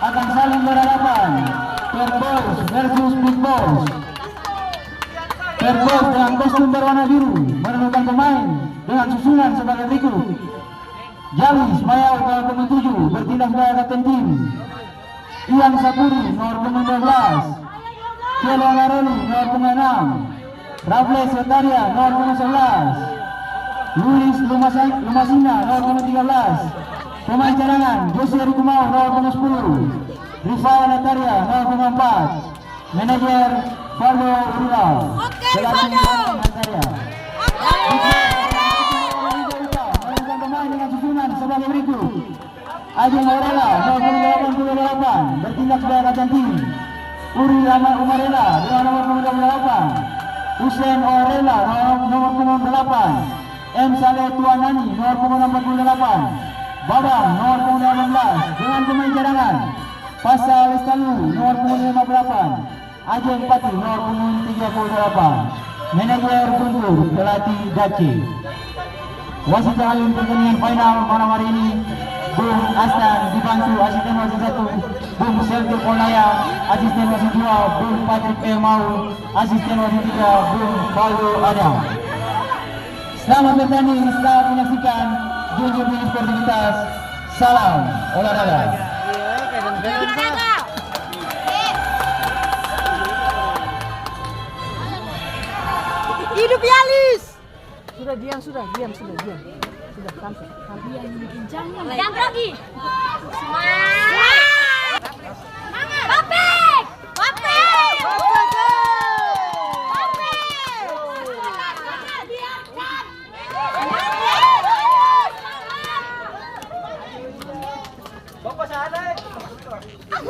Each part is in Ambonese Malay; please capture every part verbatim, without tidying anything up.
Akan saling berhadapan, Purple Boys versus Pink Boys. Purple Boys dengan kostum berwarna biru menentukan pemain dengan susunan sebagai berikut. Jalis Mayau nomor punggung tujuh bertindak sebagai kapten tim. Ian Sapuri nomor punggung dua belas. Celo Laroli nomor punggung enam. Raffles Zakaria nomor punggung sebelas. Luis Lumasa-, Lumasina nomor punggung tiga belas. Pemain cadangan, Jose Rikumau nomor punggung sepuluh. Rival Nataria nomor punggung empat. Manajer, Faldo Urila. Oke, Pelatih, Faldo. Natalia. Oke. Pemain dengan susunan sebagai berikut. Ajeng Aurela, nomor punggung delapan puluh delapan, bertindak sebagai kapten tim. Uri Ama-, Umarela, dengan nomor punggung delapan puluh delapan. Hussein Aurela, nomor, nomor punggung delapan. M Saleh Tuanani, nomor punggung empat puluh delapan. Babang, nomor punggung delapan belas, dengan pemain cadangan. Pasal Lestalu, nomor punggung lima puluh delapan. Ajeng Pati, nomor punggung tiga puluh delapan. Manajer Guntur, pelatih Dace. Wasit hakim pertandingan final malam hari ini, Bung Asnan, dibantu asisten wasit satu, Bung Selvi Polaya, asisten wasit dua, Bung Patrick P. Maul, asisten wasit tiga, Bung Paulo Adam. Selamat bertanding, selamat menyaksikan, junjung tinggi sportivitas, salam olahraga. Hidup Yalis! Sudah, diam, sudah, diam, sudah, diam. Sudah, sampai, sampai. Yang grogi. Semangat. Semangat. Papek! Papek! Papek! Papek!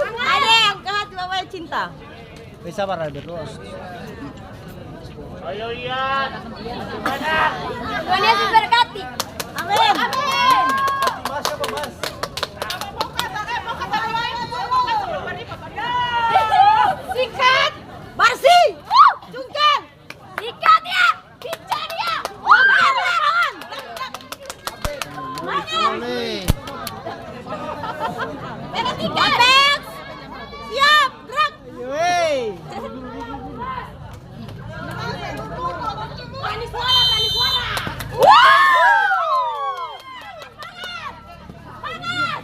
Ada yang kahat bawa cinta. Eh, sabar, ada berdoa. Ayo, iya. Tuhan Yesus berkati. Amin. Amin. Sikat. Barsi. Cungkang. Sikat dia. Pincang dia. Oke, kawan. Mana? Boleh. Ada tiga. Apex. Siap, gerak. Ayo, hei. Berani suara, berani suara. Wuh! Panas, panas.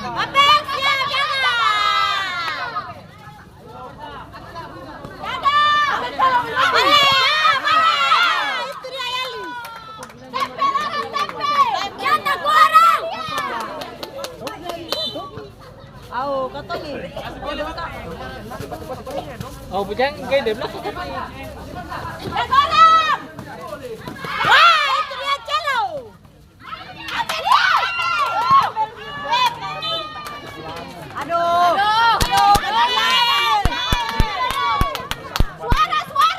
Apex, siap, jaga. Jaga. Bale, bale. Itu dia, Yali. Tempe, orang tempe. Jangan takut orang. Au, katong ni. Au, bujang, kayak dia bilang. Wah, itu dia, Celo. Aduh. Aduh. Aduh. Suara, suara.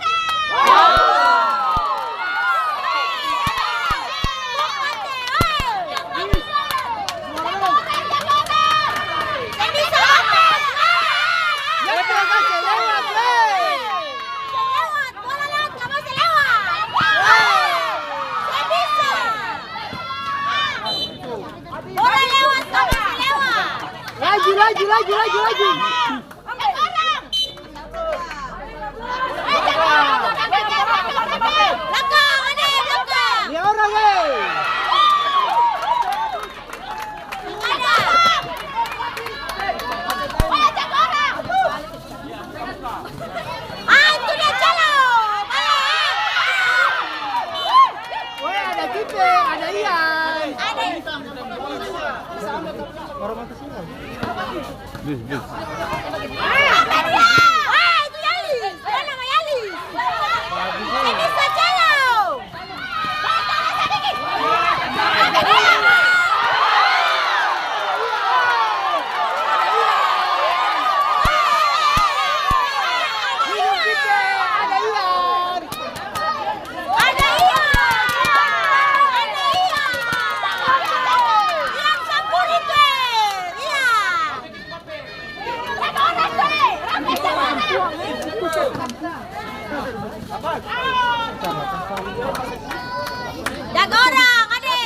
Laju, laju, laju, laju, laju. Lia orang, eh. Ah, itu dia, Celo. Weh, ada Tipe, ada Ian. Ada. Bis, bis. Ah, itu Yalis. Dia nama Yalis. Ini bisa, Celo. Jaga orang, ade.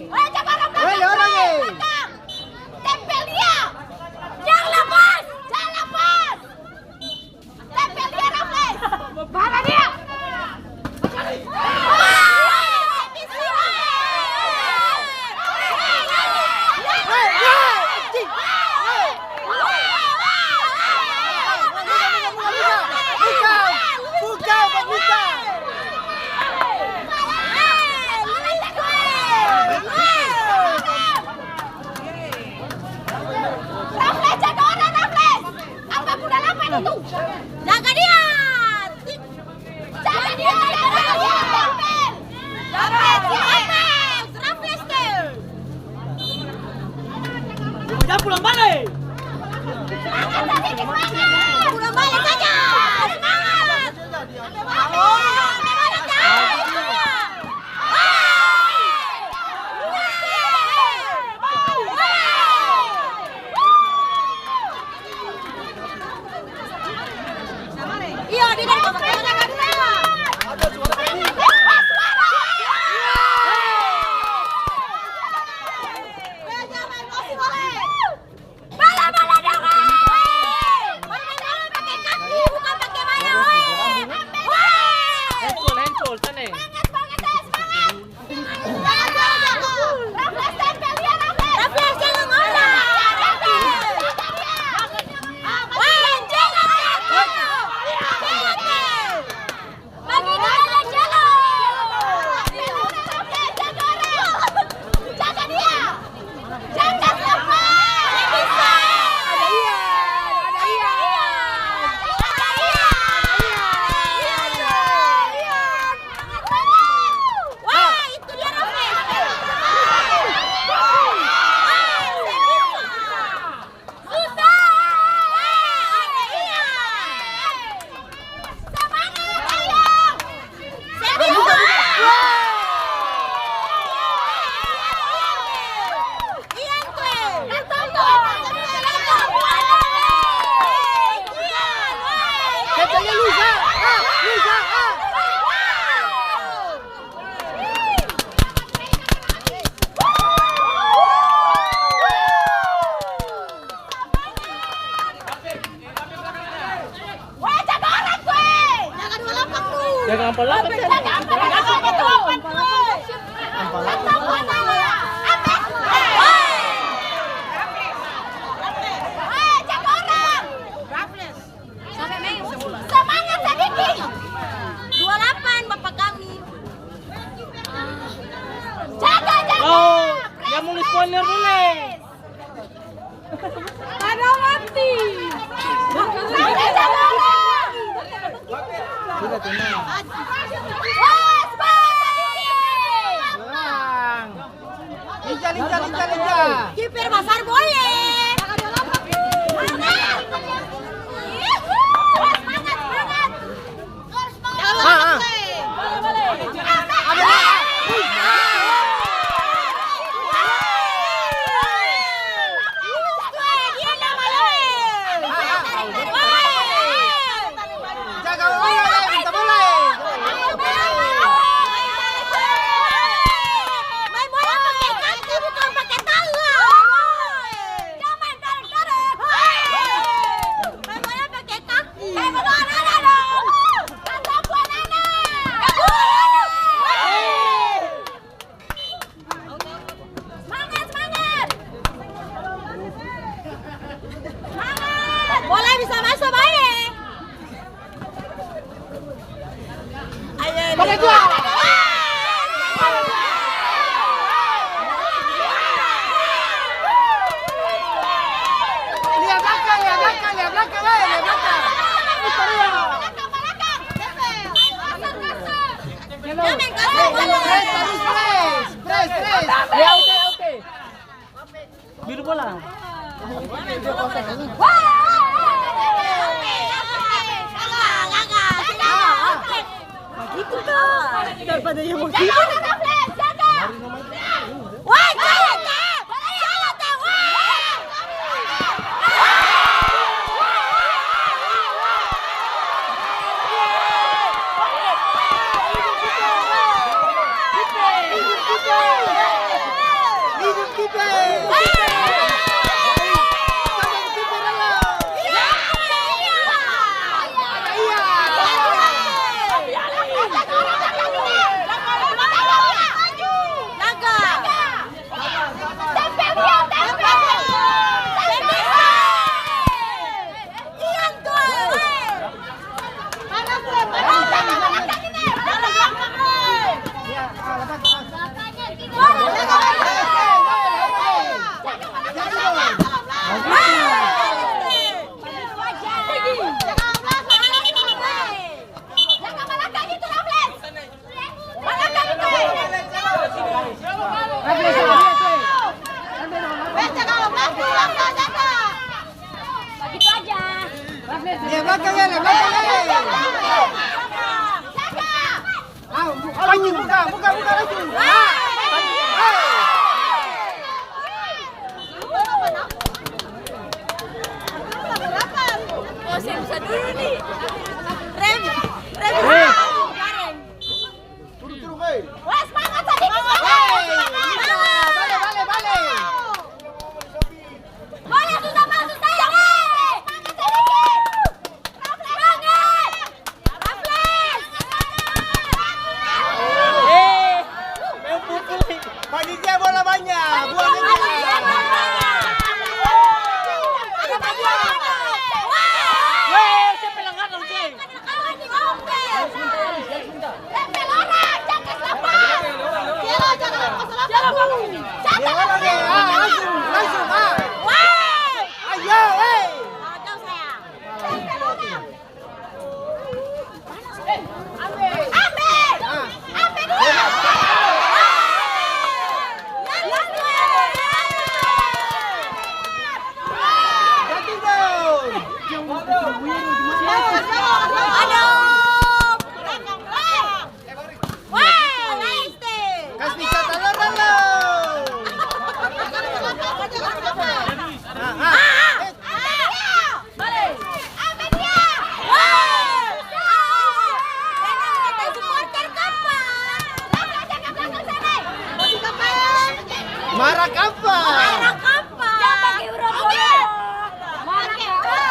Weh, jaga orang belakang. Weh, orang, eh. Belakang. Tempel dia. Yang Kurang bale saja. Semangat. Iya, dia dari Bala, bala, dorang! Weh! Main bola pake kaki, bukan pake baya, weh! Weh! Handphone, handphone, sana. Semangat, semangat, saya semangat! Semangat, semangat, jago! Raffles, tempel dia, Raffles! Raffles, jangan ngolah! Weh, jangan, jangan! Jangan, jangan! Bagi dia ada celok. Jaga dia. Jaga siapa? Dia bisa. Ada Ian, ada Ian. Ada Ian. Ada Ian. Wah, itu dia Raffles. Wah, saya bisa. Susah! Ada Ian! Semangat, ayo! Serius! Ian tuh! Katanya Lusa! Ah! Lusa! Ah! Jaga ampa lapan, Chan. Jaga ampa lapan. Semangat sadiki. Dua lapan, Bapak kami. Jaga, jaga. Oh, yang mau spoiler boleh. Ada mati. Jaga, jaga. Sudah, tenang. Wah, semangat sadiki. Tenang. Lincah, lincah, lincah, lincah. Kiper basar boleh. Semangat, semangat. Ah, ah. Jaga bola, eh, minta bola, eh. Main bola pake kaki, bukan pake tangan. Jang main tarik-tarik. Main bola pake kaki. Main bola, anak-anak dong. Kasar buat anak. Semangat, semangat! Semangat! Bola bisa maso bae. Ayo, pakai dua. Lia blakang, lia blakang, lia blakang, eh, lia blakang. Putar lia. Press, tarus press, press, press. Ya, oke, oke. Biru bola. Bagitu, Kak. Daripada yang bagitu. Woi, jangan, Kak. Jangan, Kak. Woi. Belakang, Ele, belakang, Ele. Ah, bu-, pancing, buka, buka, buka, pancing. Ah, pancing. Ah. Oh, saya bisa dulu nih. Rem, rem. Rem. Turun, turun, hei. Wes, semangat sadiki, semangat, semangat. Bale, bale, bale. Boleh susah, Pak, susah, ya, weh. Semangat sadiki. Semangat. Raffles. Eh, main pukul. Panitia bola banyak, bola banyak. Weh, saya pelanggaran, Ceng. Ayo, eh. Kas pizza talor dolo. Ah, ah. Mara kapa? Mara kapa? Mara kapa?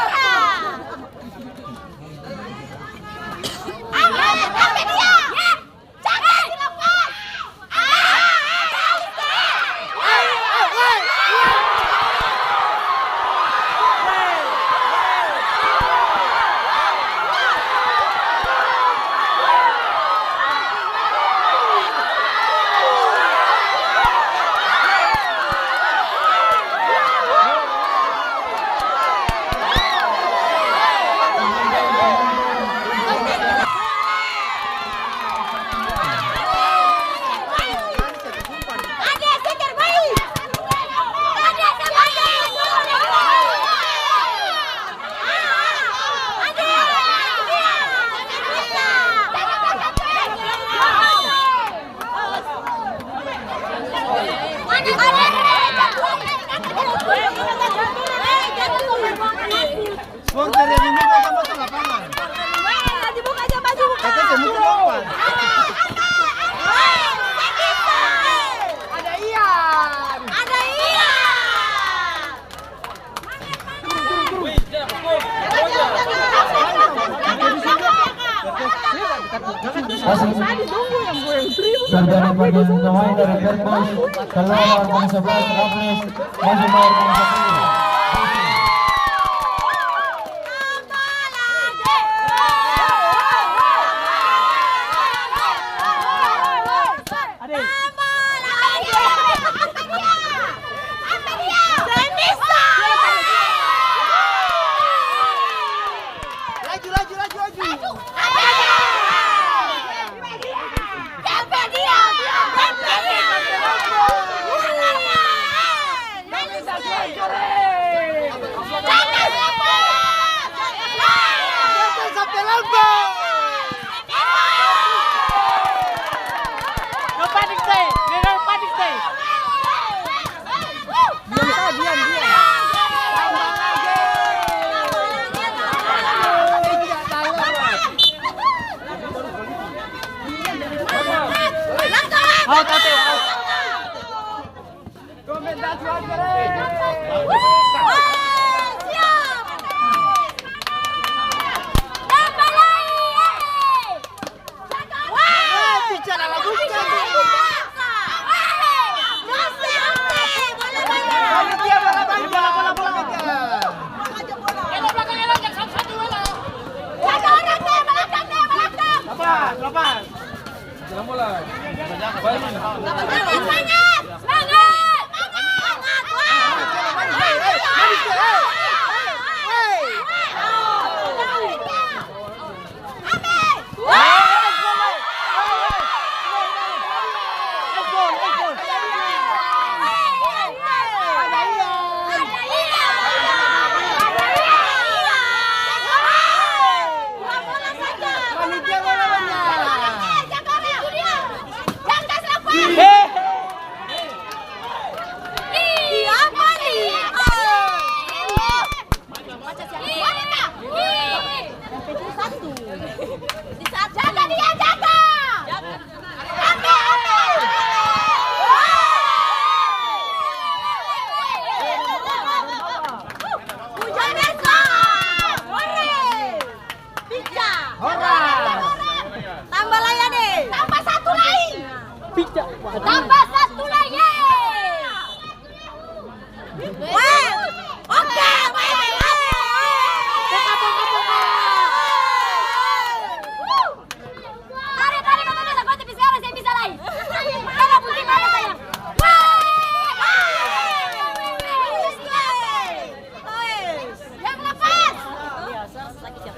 Supporter yang dibuka aja masuk lapangan. Kata saya mungkin lompat. Ada Ian. Ada Ian. Terjadi pergantian pemain dari Perpus, keluar nomor sebelas, Raffles, masuk nomor sepuluh. Ade. Ampe dia! Ampe dia! Seng bisa! Laju, laju, laju, laju! Laju! Ampe dia! Ampe dia! Ampe dia!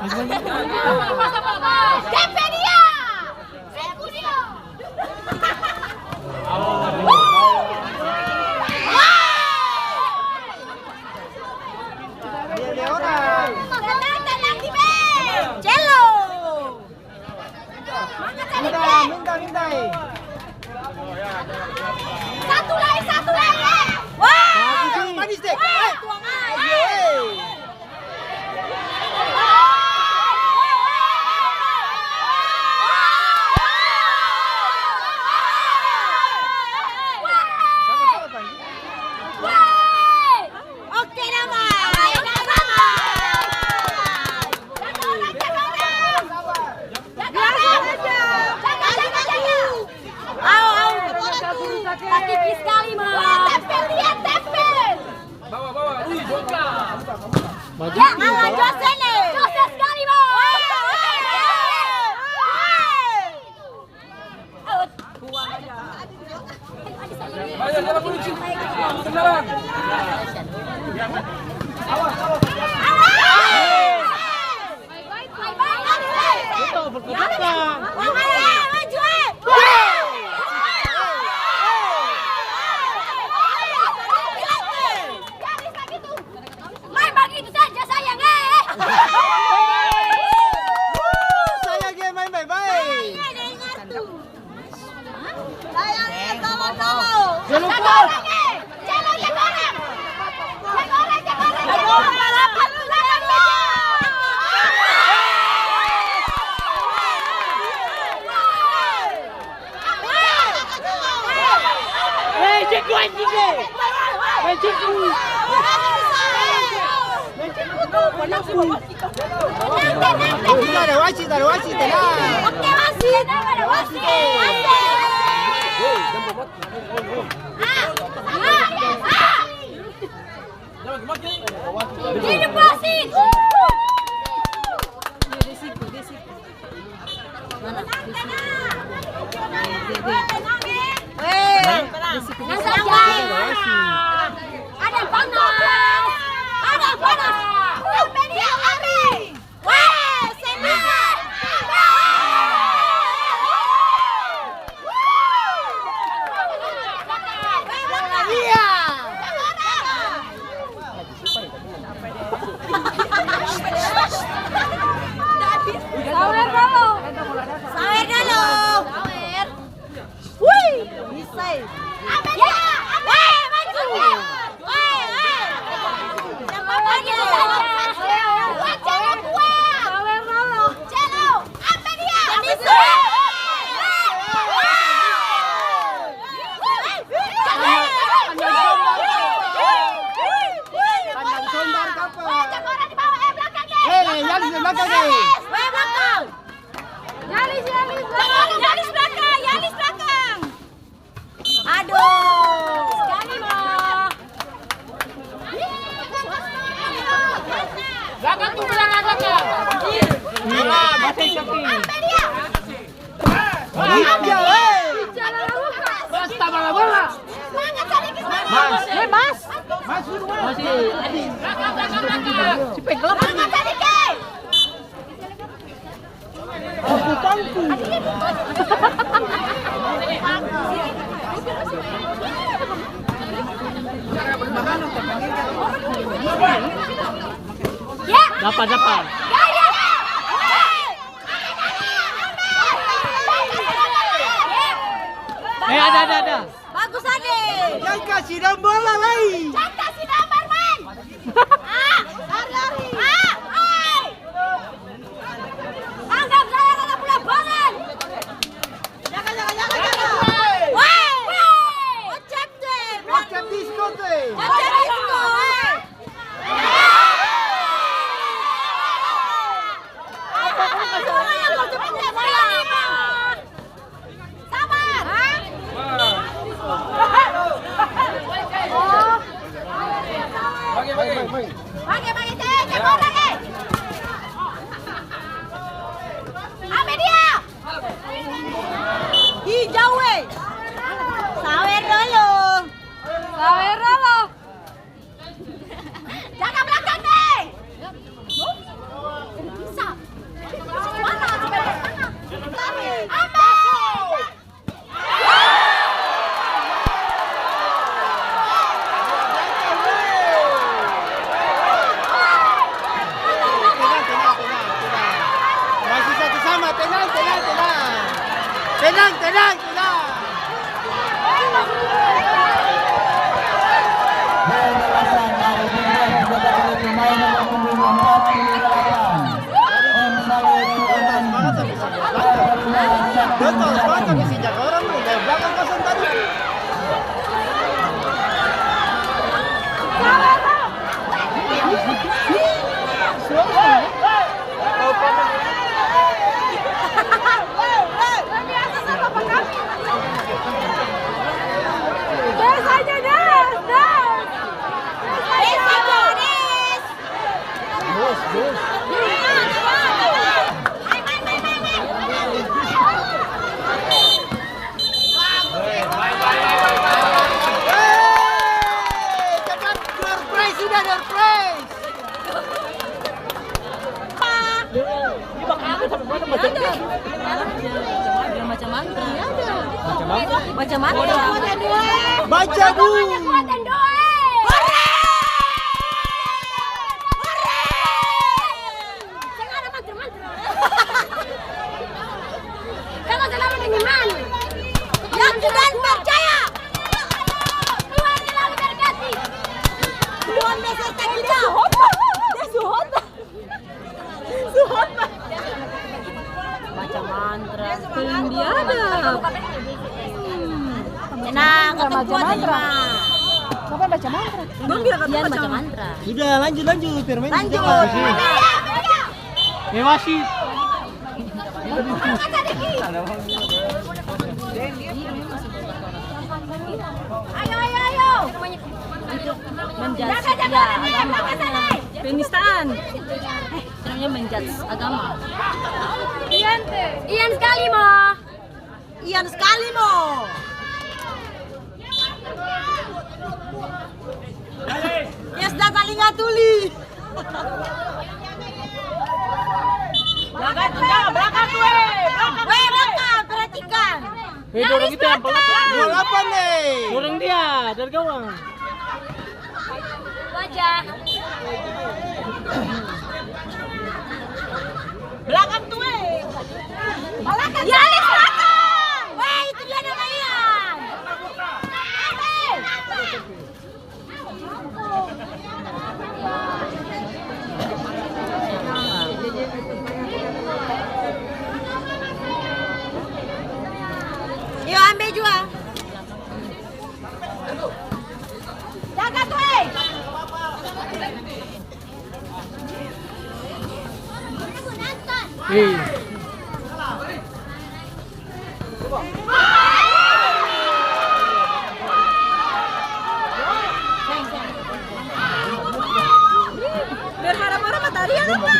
Depe dia! Depe dia! Dia, dia orang. Tenang, tenang, Dibe. Cello. Minta, minta, minta, eh. Satu lai, satu lai, eh. Wah. Bagus, eh. Manis deh. Wah, tuang ai. Iya, eh. Wah. Oke, damai. Damai, damai. Jaga orang, jaga orang. Jaga, jaga, jaga. Au, au. Kaki skali, Ma. Wah, tempel dia, tempel. Bawa, bawa. Ui, bongkar. Ya, ala Jose nih. Jose skali, Ma. Wah, wah, wah. Ayo, jalan polisi. Tenang. Awas, awas. Main bagitu saja, sayang, eh. Sayang, eh, main baik-baik. Sayang, eh, tolong, tolong. Jangan lupa. Jaga orang, eh. Jaga, jaga orang. Jaga orang, jaga orang, jaga orang. Jaga orang. Eh, cek gua anjing, eh. Eh, cek gua. Eh, cek gua tuh, panasin. Itu ada wasit, ada wasit, tenang. Oke, wasit, ada wasit. Wasit. Ah, ah, ah. Hidup wasit. Weh, tenang saja. Ada yang panas. Ada yang panas. Sampai dia lari. Weh, senior. Iya. Sawer dolo. Sawer dolo. Sawer. Wih, bisa, eh. Ambil dia, ambil. Weh, maju. Weh, weh. Siapa lagi? Wah, cewek gua. Sawer dolo. Celo, ambil dia. Bisa. Weh, weh. Kandang sombar kapa? Weh, jagoan di bawah, eh, belakang deh. Eh, Yalis di belakang deh. Weh, belakang. Yalis, Yalis, belakang. Yalis belakang, Yalis belakang. Aduh. Sekali, Ma. Belakang tuh, belakang, belakang. Iya, masih tapi. Ambil dia. Basta, bala-bala. Semangat, Sadiq, semangat. Mas. Eh, Mas. Mas, masih, Adi. Semangat, Sadiq. Kupu pangku. Ya. Dapat, dapat. Ya, ya, ya. Eh, ada, ada, ada. Bagus, Ade. Jang kasi dong bola lai. Jang kasi dong barmain. Ah, lari, lari. Ah, oi. Anggap saya anak bola banget. Jaga, jaga, jaga, jaga. Woi. Woi. Ocet deh. Ocet disco deh. Ocet disco, eh. Sabar. Hah? Bage, bage. Bage, bage, cek, cek orang, eh. Ambil dia. Hijau, eh. Sawer dulu. Sawer dulu. Jaga belakang, deh. Tidak bisa. Door prize sudah, door prize. Dia baca mantra. Baca mantra. Baca, Bu. Kekuatan doa. Hore! Hore! Seng ada mantra-mantra. Kamu selalu dengan iman. Yang Tuhan percaya. Tuhan selalu berkati. Tuhan beserta kita. Dia su hotbah. Dia su hotbah. Baca mantra. Film biadab. Hmm. Tenang, katong kuat ini mah. Siapa yang baca mantra? Dong bilang katong baca mantra. Sudah, lanjut, lanjut. Permainan. Lanjut. Eh, wasit. Ayo, ayo, ayo. Menjudge, jaga, jaga, ya, agama. Penistaan. Namanya menjudge agama. Ian, Ian sekali mo. Ian sekali mo. Yes, dan saling ngatuli. Belakang tuh, ya, belakang tuh, eh, belakang. Weh, belakang, perhatikan. Eh, dorong itu yang pelapor. Dua lapan, eh. Dorong dia dari gawang. Wajah. Belakang tuh, eh. Belakang. Ya, di belakang. Weh, itu dia namanya. Yo, ambe jua. Jaga, Tuh, eh. Hei. Berharap orang mataria apa?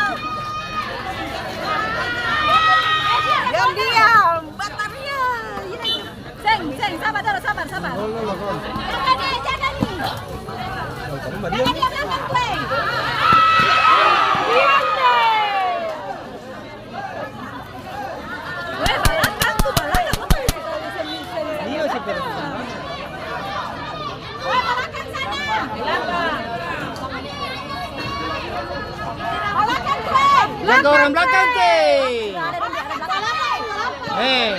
Diam-diam, bataria. Seng, seng, sabar dolo, sabar, sabar. Jaga ni, jaga ni. Jaga dia belakang, Tuh, eh. Diam deh. Weh, balakang tuh, balakang. Apa yang suka sendiri-sendiri? Iya, sih, Pak. Weh, balakang sana. Balakang, Tuh. Jaga orang belakang, Tuh. Ada di belakang. Eh.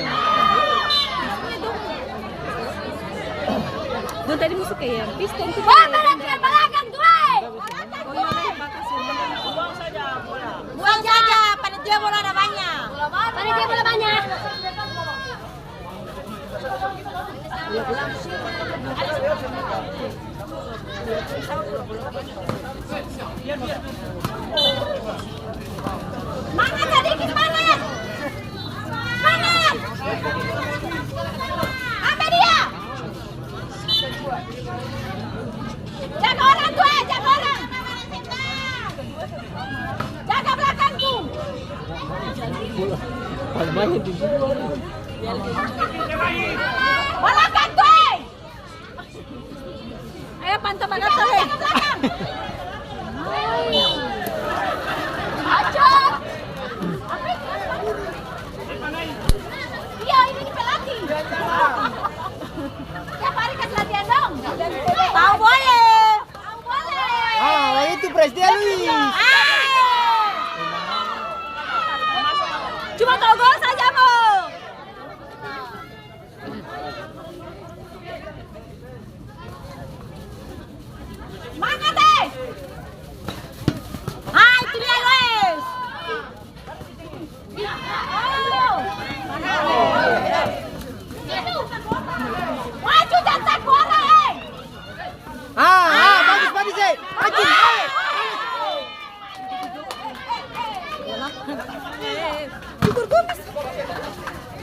Dong tadi musuh kayak piston tuh. Wah, balakang, balakang, Tuh, eh. Buang saja, panitia bola ada banyak. Panitia bola banyak. Mangat sadiki, mangat. Mangat. Ambe dia. Jaga orang, Tuh, eh, jaga orang. Jaga balakang, Tuh. Balakang, Tuh, eh. Ayo, pantau balakang, eh. Jaga balakang. Acok. Iya, ini pelatih. Tiap hari kasih latihan dong. Tahu boleh. Tahu boleh. Ah, itu Presiden Luis. Ah. Cuma tahu gol saja, Bo.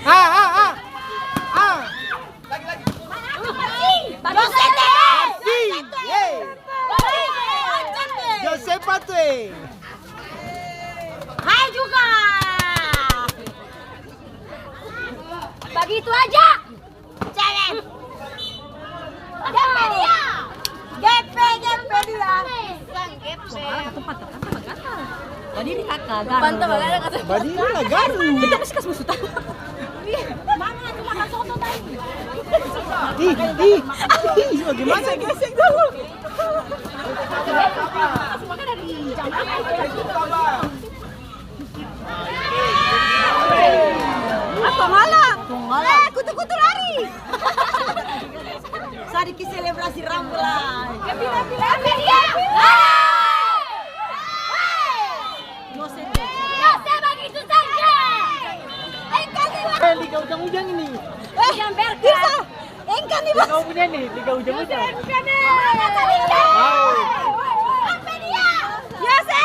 Ah, ah, ah. Ah. Jose, Jose. Jose. Yeay. Josefa tuh, eh. Hai juga. Bagitu aja. Cewek. Gepe dia. Gepe, gepe dia. Badiri kaka, garu. Badiri lah garu. Kita masih kas musuh tahu. Ih, ih, ih, bagaimana? Gesek, gesek dulu. Ah, Tonggala. Tonggala. Eh, kutu-kutu lari. Sadiki selebrasi rambu lai. Yose, Yose. Yose, bagitu saja. Eh, kasih, Bang. Eh, liga ujang-ujang ini. Eh, bisa. Engka nih, Bos. Kau punya nih, liga ujang-ujang. Mama tadi, Kak. Wow. Sampai dia. Yose,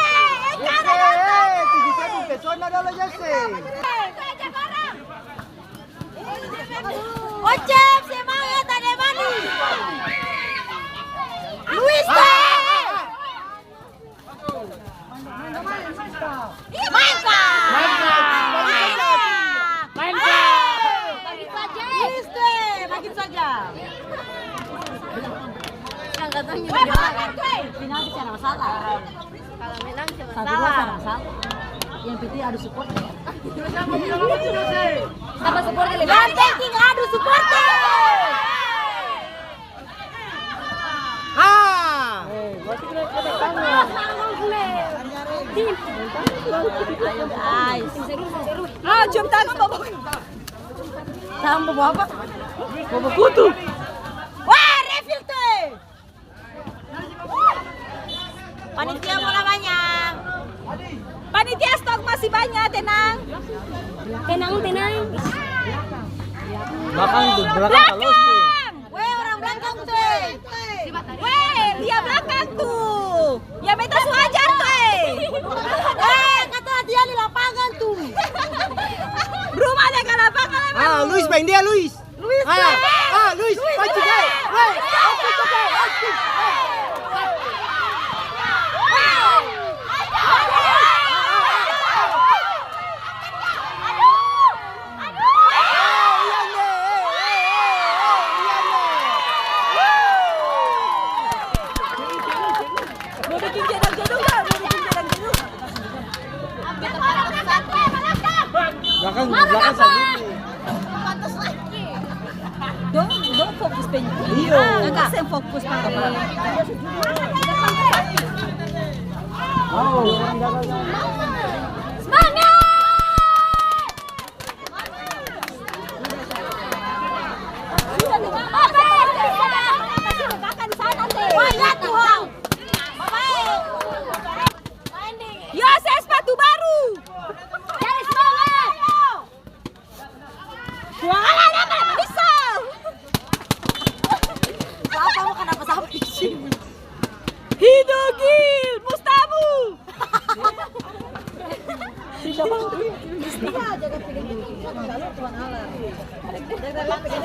engka ada nonton. Yose, tujuh ribu pesona dolo, Yose. Ocep, semangat, ade manis. Luis, ah, ah, ah. Ih, Maika! Maika! Maika! Maika! Begitu saja. Mister, begitu saja. Weh, makan, weh. Final bicara masalah. Kalau menang cuma satu dua salah. Salah. Yang penting adu support ya. Sama support lebih. Yang penting adu support. Ah. Ayo, guys. Ah, cium tangan, Bobo. Tangan Bobo apa? Bobo kutu. Wah, refill tuh. Panitia bola banyak. Panitia stok masih banyak, tenang. Tenang, tenang. Belakang tuh, belakang. Belakang. Weh, orang belakang tuh, eh. Weh, lia belakang tuh. Ya, beta su ajar tuh, eh. Weh, kata dia di lapangan tuh. Rumah dekat lapangan, emang. Ah, Luis, main dia, Luis. Luis, ah, Luis. Ah, Luis, Luis, pacu, Luis. Luis, Luis, Luis. Belakang, belakang sandiri. Dong, dong fokus pe. Iya. Kakak seng fokus pake. Semangat! Wah, iya, Tuhan. Yose, sepatu baru. Jadi semangat. Alah, alah, alah, bisa. Siapa mau kenapa sampai sini? Hidugil Mustabu. Iya, jangan, dia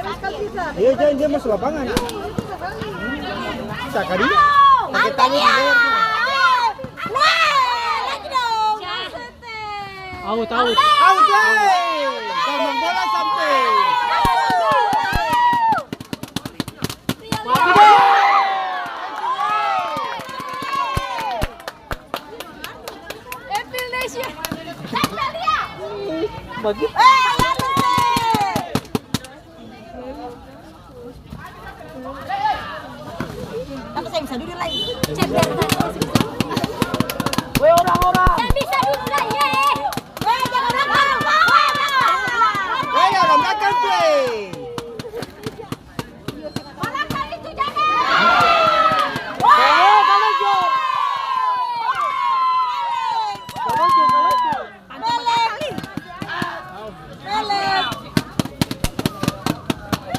masuk lapangan. Iya, jangan, dia masuk lapangan. Bisa kali. Angkat dia. Wah, lagi dong. Out, out. Out, eh. Tambang bola sampai. Bagus. Tapi saya bisa duduk lagi. Weh, orang-orang. Saya bisa duduk lagi, ye. Weh, jangan lama-lama. Weh, orang belakang, weh. Balakang itu jangan. Weh, kalau jo. Kalau jo, kalau jo. Pelek. Pelek.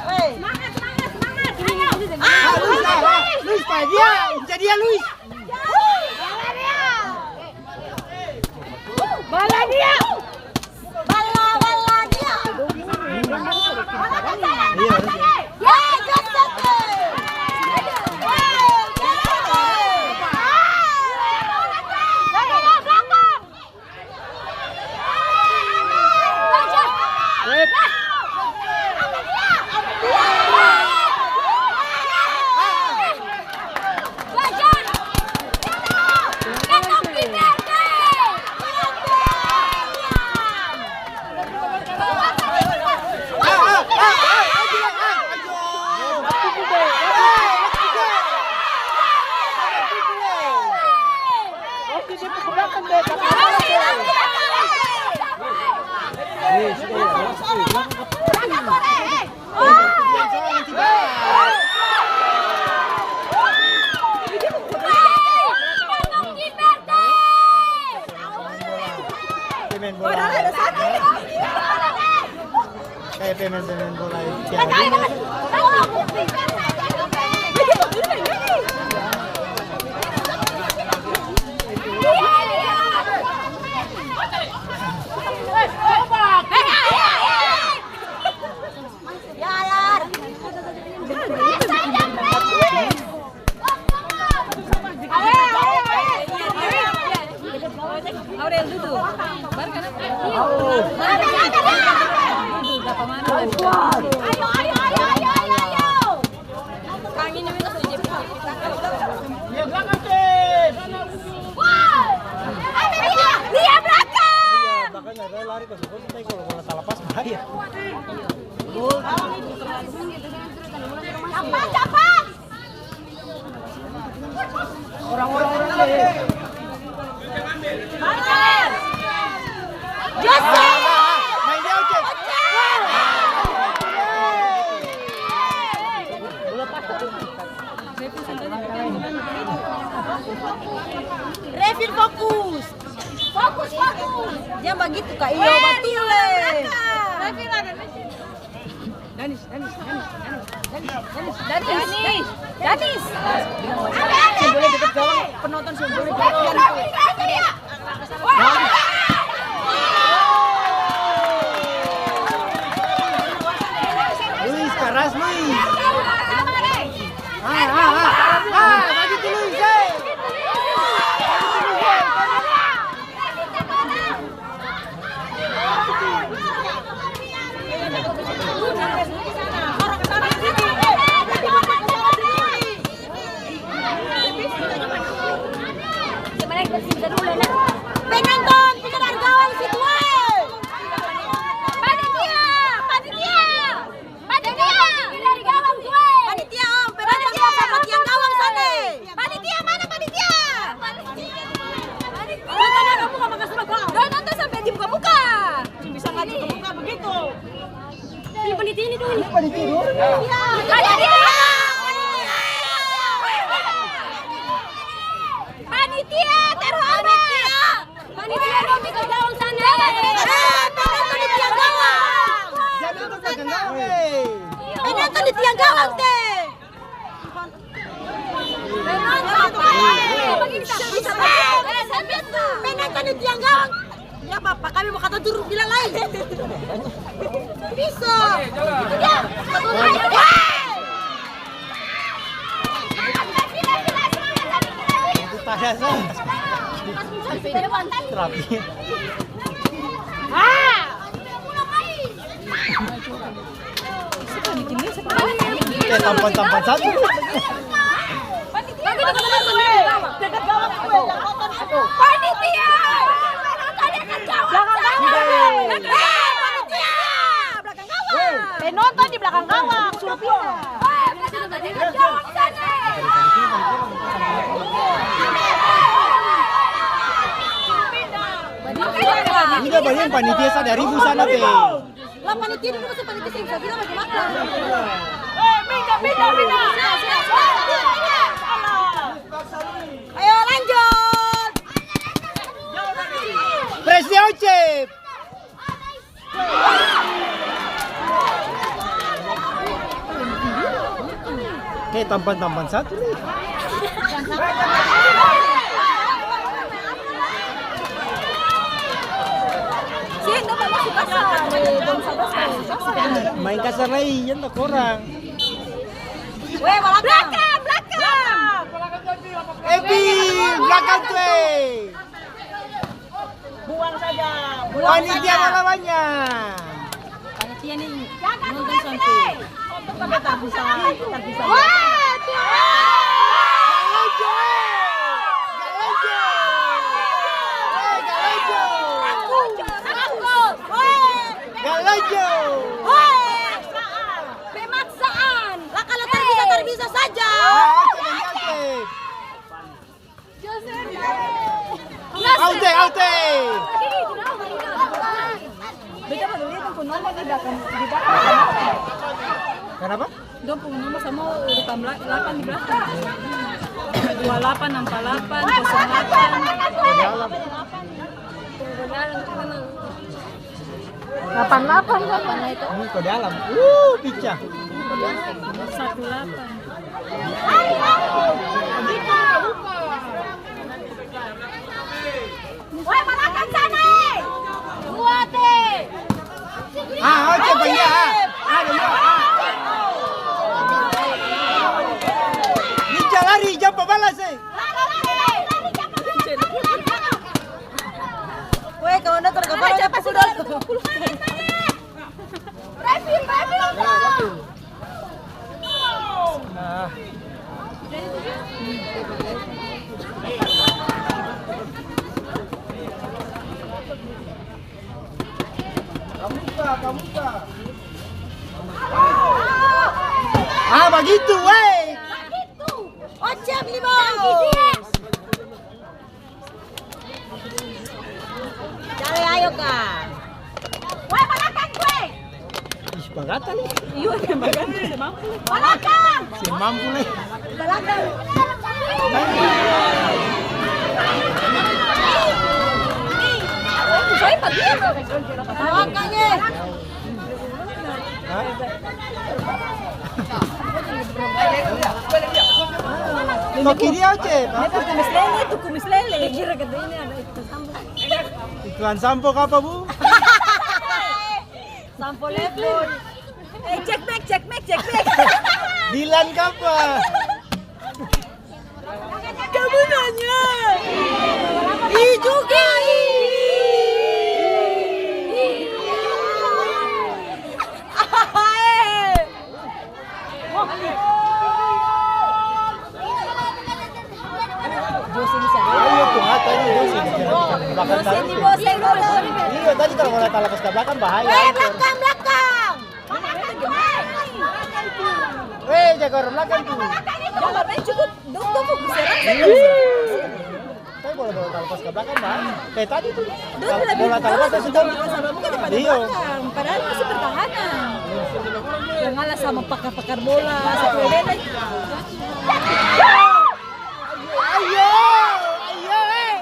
Hei. Semangat, semangat, semangat. Ayo. Ah, Luis, ah, ah. Luis, Pak, dia. Jadi ya, Luis. Bala dia. Bala dia. Bala Pemain bola. Kayak pemain-pemain bola yang tiap hari. Aurel, dudu. Bar kanan. Dudu, dapa mana? Ayo, ayo, ayo, ayo, ayo, ayo. Kang, ini minta tunjuk. Wah! Ada dia. Dia belakang. Makanya saya lari ke situ, tapi kalau bola salah pas, bahaya. Capat, capat. Orang-orang, orang deh. Joseph! Main dia, Oce. Oce! Revin, fokus. Fokus, fokus. Dia bagitu, Kak. Iya, eh, betul, eh. Revin ada di sini. Danis, Danis, Danis, Danis, Danis, Danis, Danis. Seng boleh deket gawang, penonton seng boleh deket gawang. Luis, karas, Luis. Ah, ah, ah, ah, bagitu, Luis, eh. Penonton, pindah dari gawang situ, weh. Panitia, panitia. Panitia! Panitia, Om, panitia, Panitia! Panitia, tiang gawang sana. Panitia, mana panitia? Dong nonton sampe di muka-muka. Bisa nggak di muka begitu? Ini panitia ini dong. Ini panitia dong. Panitia! Panitia terhormat! Panitia dong, ikut gawang sana. Eh, penonton di tiang gawang. Penonton di tiang gawang, teh. Penonton, penonton di tiang gawang. Ya, Bapak, kami mau kata turun bilang lain. Bisa. Itu dia. Wah! Itu tanya, Sal. Rapi. Eh, tampan-tampan satu. Panitia! Panitia! Penonton di belakang gawang, suruh pindah. Udah, bayang panitia sadaribu sana, teh. Lah, panitia dulu, masa panitia seng bisa bilang bagaimana? Ayo, lanjut. Presi Ocep. Eh, tampan-tampan satu nih. Main kasar lai, yang tak orang. Weh, balakang. Belakang, belakang. Epi, belakang tuh, eh. Buang saja. Panitia mana banyak? Panitia nih, nonton sampai. Sampai tak bisa, tak bisa. Wah, Tuhan. Galejo, eh. Galejo. Eh, Galejo. Aku, aku. Weh. Galejo. Weh. Pemaksaan. Lah, kalau tak bisa, tak bisa saja. Ah, oke, oke. Joseph. Aute, aute. Beta baru lia dong pung nomor di belakang, di belakang. Kenapa? Dong pung nomor samua urutan bela-, delapan di belakang. Dua delapan, ampa delapan, kosong delapan. Delapan delapan kan itu? Ini kode alam. Uh, pica. Satu delapan. Woi, balakang sana, eh! Dua, te! Ah, oke, Bang, ya, ah. Ah, dua, ah. Lica lari, jampa balas, eh. Lari, lari, lari, lari, jampa balas. Woi, kawan, nonton kepala, ada pukul dua puluh. Refill, refill, Bang. Nah. Kamuka, kamuka. Ah, bagitu, weh. Bagitu. Ocep lima. Dale, ayo, Kak. Weh, balakang gue. Ih, bagata nih. Iyo, yang bagata, seng mampu. Balakang. Seng mampu nih. Balakang. Saya pagi ya, Kak. Balakang, eh. Hah? Toki dia, Oce, apa? Dia tuh kumis lele, itu kumis lele. Kira kata ini ada iklan sampo. Iklan sampo kapa, Bu? Sampo lepon. Eh, cek back, cek back, cek back. Dilan kapa? Kamu nanya. Ih juga, ih. Jose bisa. Ayo, tuh, ah, tadi Jose. Belakang. Jose tarus ini tuh. Bose, Bose. Iya, tadi kalau bola talapas ke belakang bahaya. Eh, belakang, belakang. Weh, jaga orang belakang tuh. Jangan main cukup, dong tuh fokus serang saja. Tapi bola-bola talapas ke belakang, Bang. Kayak tadi tuh. Dong lebih bola talapas fokus sudah. Sama bukan depan belakang. Padahal masih pertahanan. Yang ngalah sama pakar-pakar bola, sampai lele. Ayo, ayo, eh.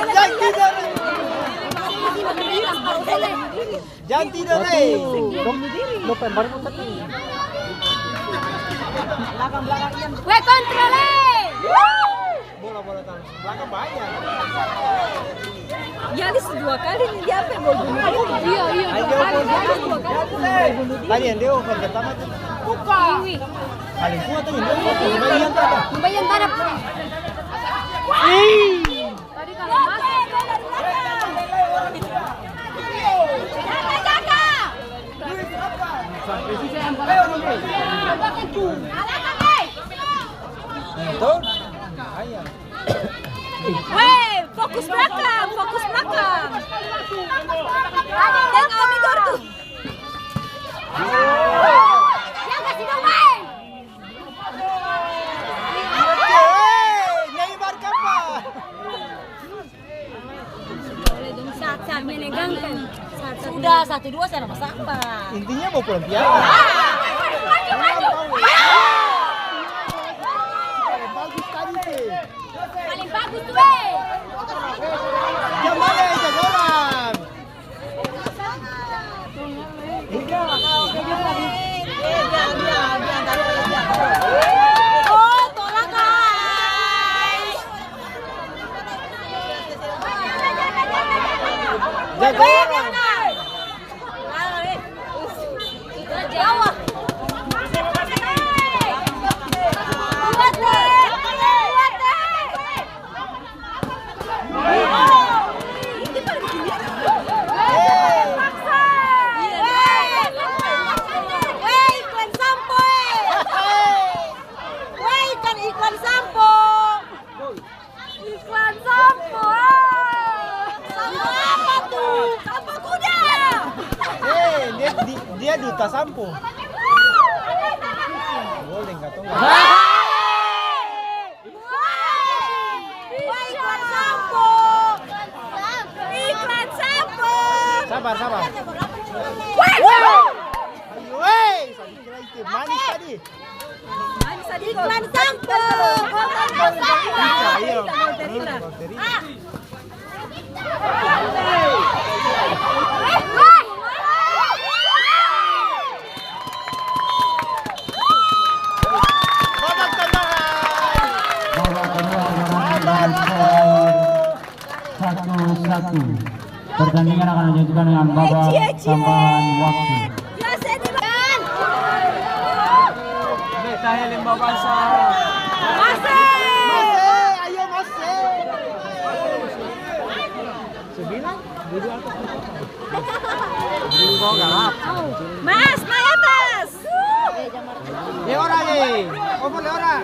Jangan tidur. Jangan tidur, eh. Weh, kontrol, eh. Bola-bola taruh belakang banyak. Nyaris dua kali nih dia apa yang gol bunuh diri. Iya, iya, dua kali. Nyaris dua kali gol bunuh diri. Tadi yang dia over pertama tuh. Bukan. Paling kuat tuh yang dia over tuh, Mbak Ian tuh apa? Mbak Ian Tarap. Ih. Tadi kalau masuk. Jaga, jaga. Tuh. Ayo. Weh, fokus belakang, fokus belakang. Tengok Om Igor tuh. Yang kasih dong, weh. Oke, Neymar kapa? Saat-saat menegangkan. Saat-saat sudah satu dua, saya nama sapa? Intinya mau pulang piala. Maju, maju. Bagus tadi sih. Paling bagus tuh, eh. Yang mana yang jagoan? Oh, tolak, guys. Jagoan. Iklan sampo. Iklan sampo. Sampo apa tuh? Sampo kuda. Eh, dia di-, dia duta sampo. Boleh nggak tuh? Sabar, sabar. Woi! Ayo, woi! Manis tadi. Iklan sampo. Iya. Babak tambahan. Babak kedua berhasil dengan skor akhir satu satu. Pertandingan akan dilanjutkan dengan babak tambahan waktu. Masa, ayo, masa. Sebilang, dua atas. Dua galap. Mas, naik atas. Leora, eh. Opo, Leora.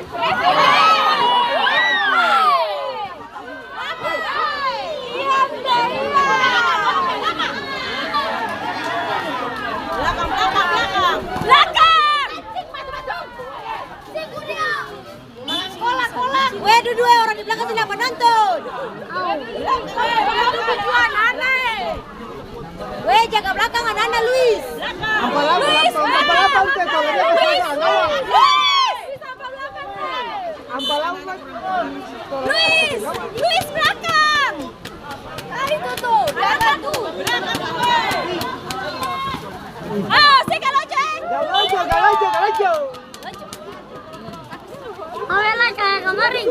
Belakang, belakang, belakang. Belakang. Weh, dudu, eh, orang di belakang sini apa nonton? Weh, jaga belakang, anak-anak, Luis. Luis, belakang. Luis. Luis, Luis, belakang. Ah, itu tuh, belakang tuh. Ah, si Galojo, eh. Galojo, Galojo, Galojo. Awe lah, kaya kemarin.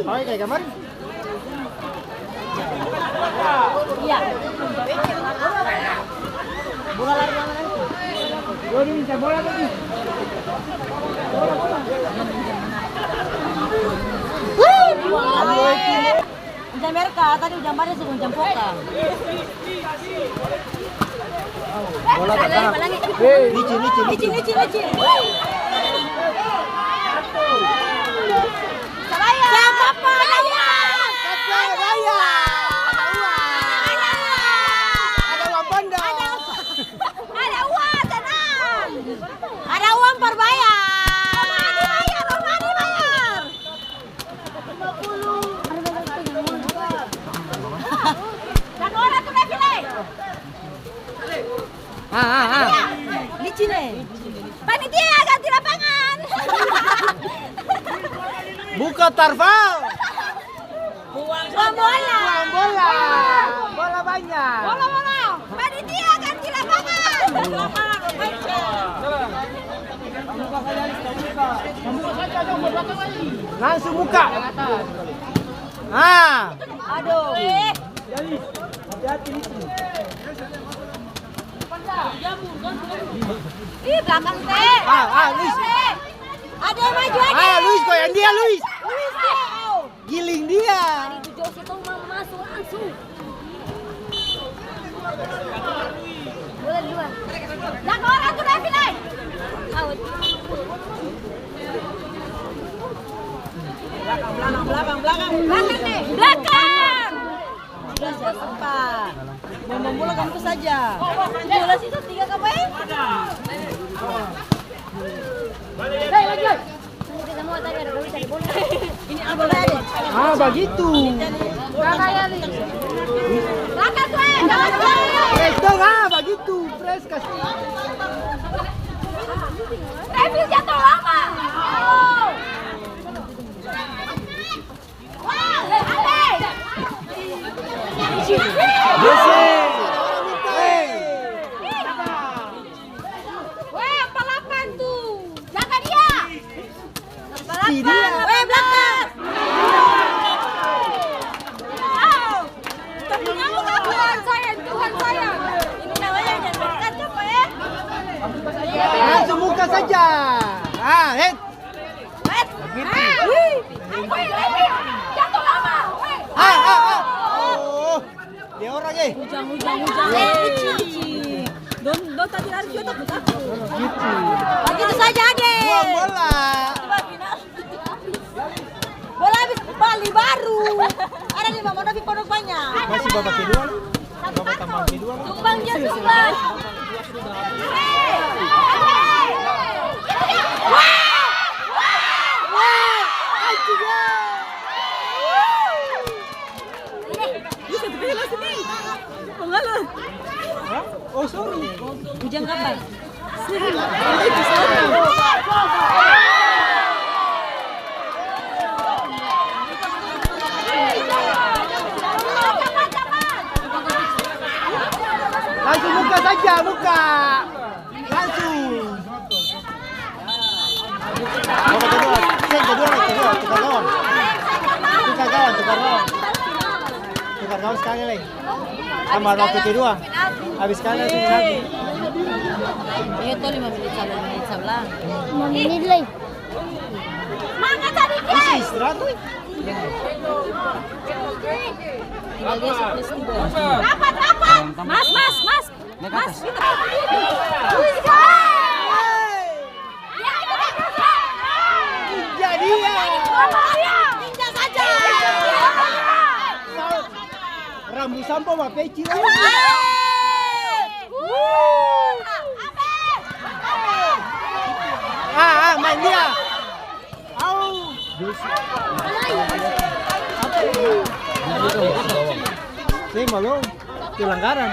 Awe kaya kemarin. Iya. Bola lari mana? Waduh, bisa bola tadi. Hujan Merka, tadi hujan badai, sudah hujan poka. Bola ka tarap. Licin, licin, licin. Licin, licin, licin. Sama apa? Ada uang. Ada uang. Ada uang. Ada uang, Panda. Ada uang. Ada uang, par bayar. Romani bayar, Romani bayar. Satu orang tuh, Revil, eh. Ah, ah, ah. Licin, eh. Panitia ganti lapangan. Buka tarval. Buang bola. Buang bola. Bola banyak. Bola, bola. Panitia ganti lapangan. Langsung buka. Ah. Aduh. Ih, belakang teh. Ah, ah, Luis. Ada yang maju lagi. Ah, Luis, goyang dia, Luis. Luis, dia. Giling dia. Tadi itu Jose tuh mau masuk langsung. Bola di luar. Belakang orang tuh, Revil, eh. Out. Belakang, belakang, belakang, belakang. Belakang, nih. Belakang. Sudah, sudah, sumpah. Buang-buang bola kamu saja. Bola sisa tiga kamu, eh? Hei, lagi, lagi. Ini apa lagi? Ah, bagitu. Kakak ya, Li. Kakak tuh, eh, jangan tuh. Press dong, ah, bagitu. Press, kasih. Revil jatuh lama. Oh. Weh, empat delapan tuh. Jaga dia. Empat delapan. Weh, belakang. Au. Tapi kamu kan Tuhan sayang, Tuhan sayang. Ini namanya jangan dekat, coba ya. Langsung buka saja. Ah, hei. Ah, ah, ah. Oh, dia orang, eh. Hujang, hujang, hujang. Eh, dong, dong tadi lari juga takut aku. Begitu saja, Ade. Buang bola. Bola habis bali baru. Ada di Mama Novi pondok banyak. Masih babak kedua, nih. Babak tambahan kedua, nih. Tumbang dia, tumbang. Wah! Wah! Anjing, ya. Ini satu kali masuk, nih. Pengalah. Oh, sorry. Ujang kapan? Langsung buka saja, buka. Langsung. Babak kedua, set kedua, kedua, tukar gawang. Tukar gawang, tukar gawang. Tukar gawang sekali lagi. Tambah waktu kedua. Habis sekali langsung penalti. Iya, tuh lima menit, salah, lima menit salah. Lima menit lagi. Semangat, Sadiki! Masih istirahat, weh. Tinggal dia sukses tiga. Rapat, rapat! Mas, mas, mas! Naik ke atas. Jadi ya. Rambu sampo bapeci lai. Ah, ah, main dia. Au. Seng, balom. Pelanggaran.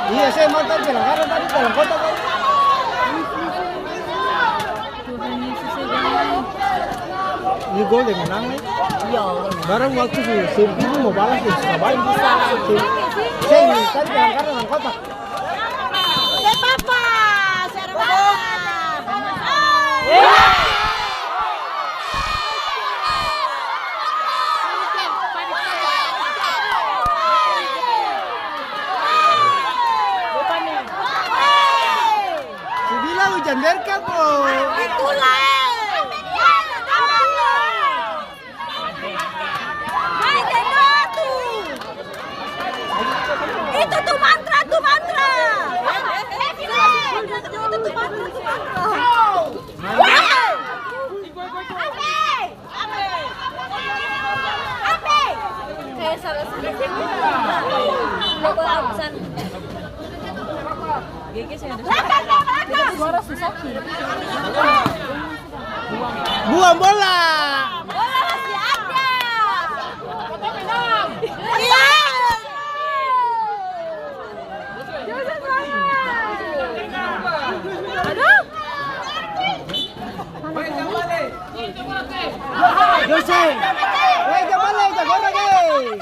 Iya, saya mau tadi pelanggaran tadi, dalam kotak tadi. Tuhan Yesus, saya jangan. Ini gol deh menang nih. Iya. Barang waktu si Sylvie mau balas deh, susah banget. Bisa lah. Seng, tadi pelanggaran dalam kotak. Sepapa, serba. Su bilang hujan berkat, bro. Itulah, eh. Main tembak tuh. Itu tuh mantra, tuh mantra. Itu tuh mantra, tuh mantra. Ape? Ape? Kayak salah satu. Logo absen. G G saya ada. Belakang, belakang. Suara susah sih. Buang bola. Bola masih ada. Iya. Aduh. Jose. Eh, jang bale, jang goreng, eh.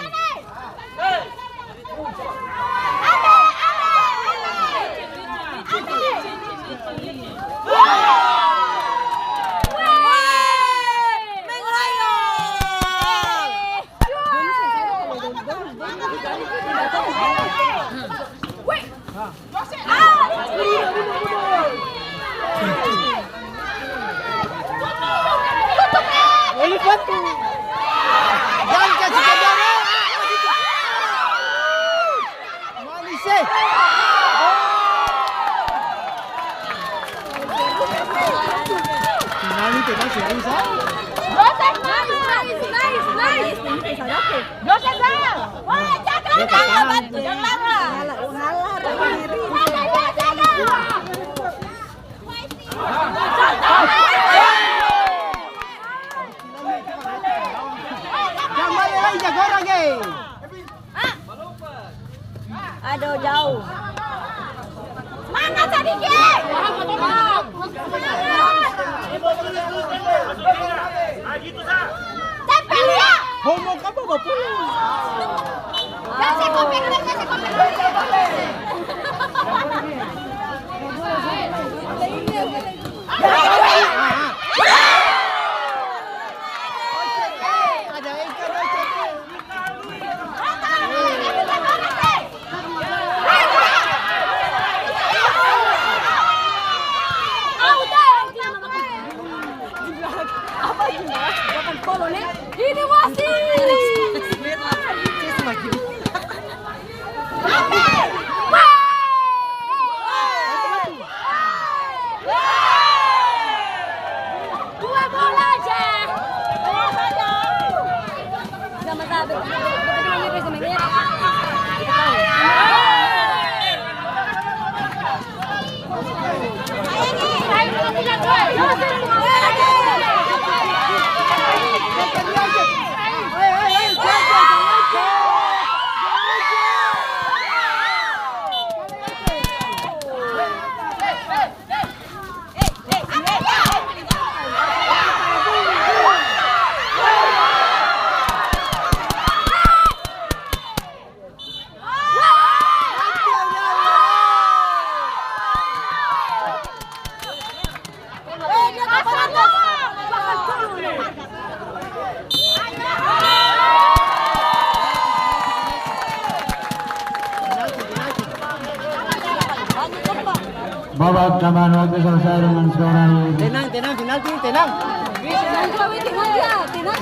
Ini batu. Jangan kasih kendor, eh. Manis, eh. Finalnya kita serius, ah. Joseph, nice, nice, nice, nice. Joseph, bal. Wah, jaga, jaga, jaga. Jaga, jaga. Jang bale lai, jaga orang, eh. Aduh, jauh. Semangat sadiki. Cepat, ya. Homo ka bawa pulang. Kasih kopi, kasih kopi. Ini masih. Dua bola aja. Sama-sama. Babak tambahan waktu selesai dengan skor akhir. Tenang, tenang, penalti, tenang. Tenang, tenang, tenang.